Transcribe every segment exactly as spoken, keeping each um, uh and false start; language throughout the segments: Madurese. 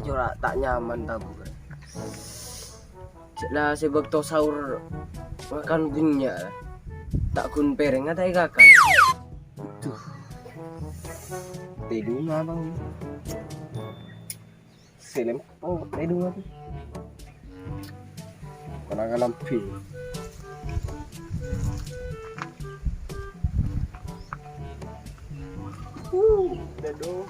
Cora' ta' nyaman tabu'. Cè' la sè bâkto sahur ngakan bânnya', ta' ghun pèrèng ta' èkakan. Duh. Tèdung apa? Selem. Oh, tèdung apa? Kala kalambi. Uh, daduh.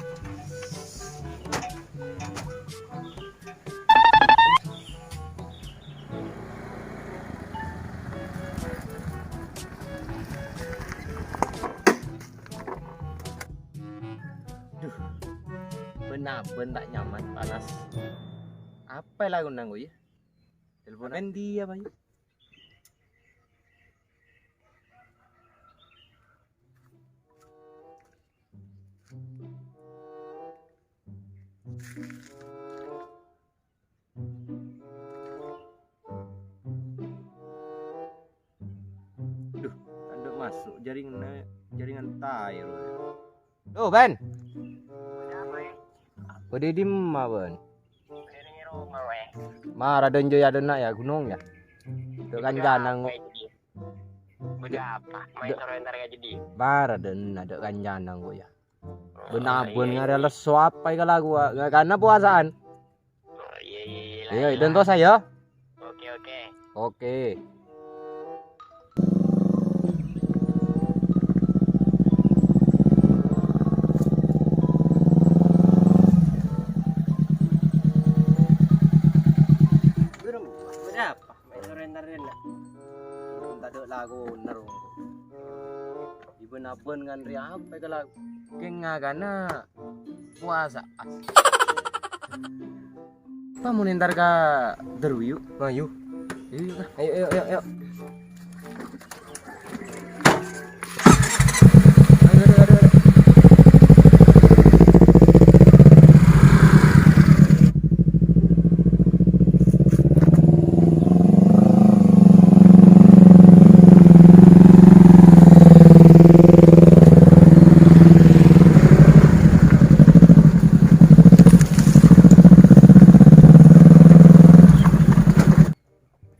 Duh, bân-abân ta' nyaman, panas. Apa lakona, Ngko', yâ? Telepon Wendy apa, yâ? Duh, tadâ' maso' jaringanna, jaringan taè rowa. Loh, Bân. Bâdâ è dimma, Bân? Mara dânjâ yâ, dânna' yâ, ghunong yâ. Dâ' kancana, Ngko'. Bâdâ apa? Maèn soro entar ka jâdiyâ. Mara dânna' dâ' kancana, Ngko', yâ. Bân-abân ngarè' lesso apa è kalakowa? Karena puasaan. Oh, iyâ, iyâ, iyâ. Iyâ, la, la. Oke, oke. Oke. Bâdâ apa? Maèn soro entar dânna'. Tadâ' lakona, Rong. Bân-abân ngarè' apa è kalakowa? Kèng ngakana puasa. Apa mon entar ka Darwi, yuk? Ayo. Ayo, yuk, Kak. Ayo, ayo, ayo, ayo. Aduh, aduh, aduh, aduh.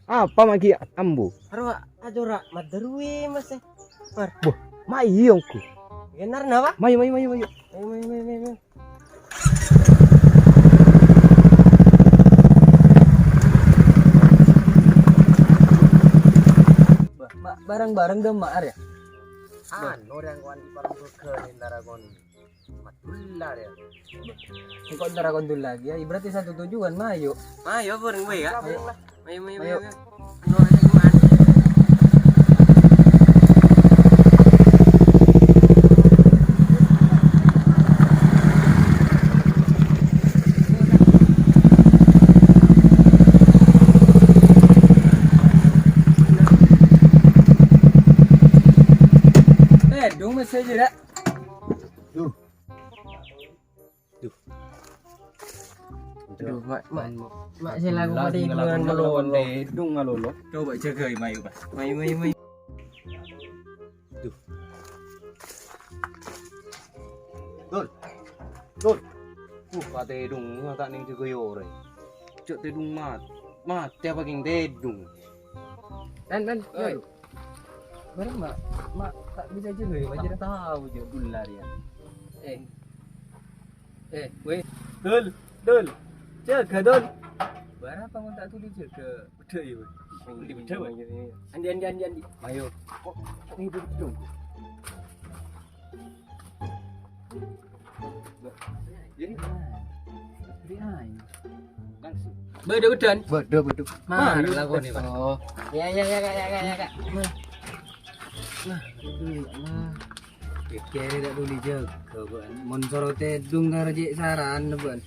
Apa ma' ghi' ambu? Aro, ajora' madarwi, Mas, eh. Mar. Boh, ma' iyâ, ongghu. Bener, napa? Mayu, mayu, mayu, mayu. Mayu, mayu, mayu, mayu, mayu. Ba-, ba-, bareng-bareng dâ' ma'ar, yâ? Anu, rèng kowan di parang surga, nèntara kon. Madullar, yâ. Engko' ntar aku ndul lagi, ya. Berarti satu tujuan, mayu. Mayu, bareng gue, ya. Ayo. Mayu, mayu, mayu, mayu. Anu aja, gimana? Eh, dong, masih aja, Dak. Duh. Duh. Aduh, Mak, Mak, Mak, saya lakukan Lah, itu dengan ngelakukan malolo. Tedung malolo. Coba jagai, mayu, Pak. Mayu, mayu, mayu. Duh. Dul. Dul. Uh, Pak Tedung, ngata' ning jaga yore. Cok Tedung mat-, mati apa geng Tedung? Dan, dan, Oi. Dul. Bareng, Mak. Mak, tak bisa juga ya, wajar tahu juga dulu lari ya. Eh. Eh, weh. Dul, Dul. Jaga, Dul. Barapa mon tak tuli jaga? Beda ya, weh. Andi, beda, weh. Andi, Andi, Andi, Andi. Ayo. Kok, kok ngibut dong? Jadi, jadi ayo. Langsung. Beda, udan. Beda, beda. Mar, lakone, Pak. Oh. Ya, ya, ya, Kak, ya, Kak, ya, Kak. Nah. Nah, aduh, ya Allah. Pikir tak tuli jaga, Bang. Mon soro Tedung karo cek saran, Bang.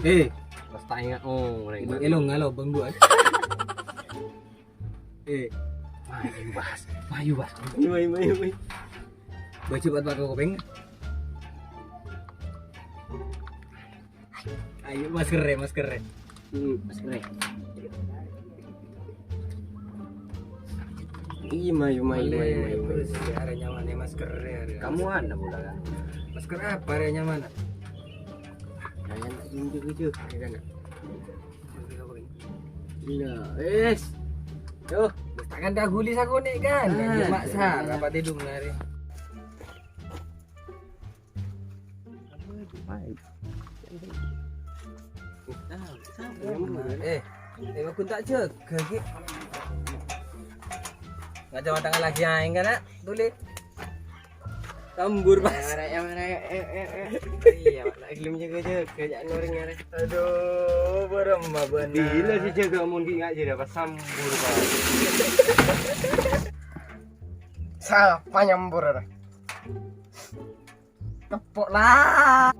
Eh, pas tak ingat, oh, mulai. Elong ngalo, Bang, Bang. Eh, mayu, Bas. Mayu, Bas. Mayu, mayu, mayu, mayu. Baju pat-pat kopeng. Ayo, masker ya, masker ya. Hmm, masker ya. Iya, mayu, mayu, mayu, mayu, mayu. Terus, ya, ada nyaman ya, masker ya, ada. Kamu ada pula, kan? Masker apa ada nyaman? Nah, yang Ini tuh, itu. Iya, wes. Yo, tangan dah guli sakonè' kan. Ah, maksa, apa tidung hari? Eh, eh, aku tak jaga, Ki. Nggak coba tangan lagi aing kan, Nak? Tulis. Sambur, Mas. Yang mana, yang mana, eh, eh, eh. Iya, Pak. Tak gelem jaga-jaga, ya, nuring, ya, Rek. Aduh, barem, Abang. Bila sih jaga, mun ki nggak jadi apa sambur, Pak. Sapa nyambur, Rek? Tepuk lah.